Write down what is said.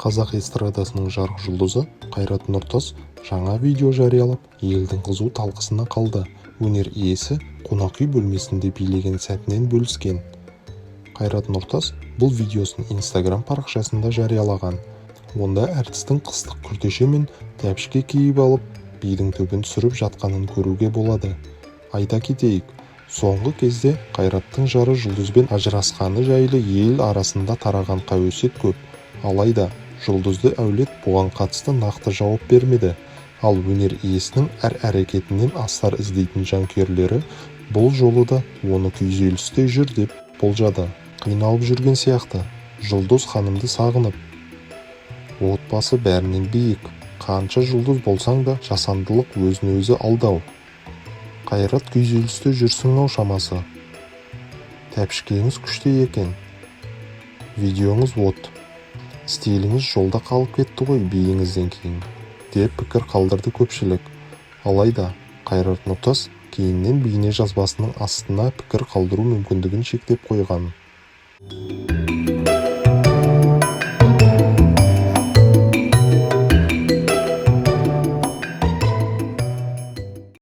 Қазақ эстрадасының жарық жұлдызы Қайрат Нұртас жаңа видео жариялап, елдің қызу талқысына қалды. Өнер иесі қонақүй бөлмесінде билеген сәтінен бөліскен. Қайрат Нұртас бұл видеосын Инстаграм парақшасында жариялаған. Онда әртістің қыстық күртеше мен тәпішке киіп алып, бидің түбін түсіріп жатқанын көруге болады. Айта кетейік, соңғы кезде Қайраттың жары Жұлдызбен ажырасқаны жайлы ел арасында тараған қауесет көп. Алайда жұлдызды әулет бұған қатысты нақты жауап бермеді. Ал өнер иесінің әр әрекетінен астар іздейтін жанкүйерлері бұл жолы да оны күйзелісте жүр деп болжады. «Қиналып жүрген сияқты, Жұлдыз ханымды сағынып. Отбасы бәрінен биік. Қанша жұлдыз болсаң да, жасандылық, өзін өзі алдау. Қайрат, күйзелісте жүрсің-ау шамасы. Тәпішкеңіз күшті екен. Видеоңыз от. Стиліңіз жолда қалып кетті ғой биіңізден кейін», – деп пікір қалдырды көпшілік. Алайда Қайрат Нұртас кейіннен бейнежазбасының астына пікір қалдыру мүмкіндігін шектеп қойған.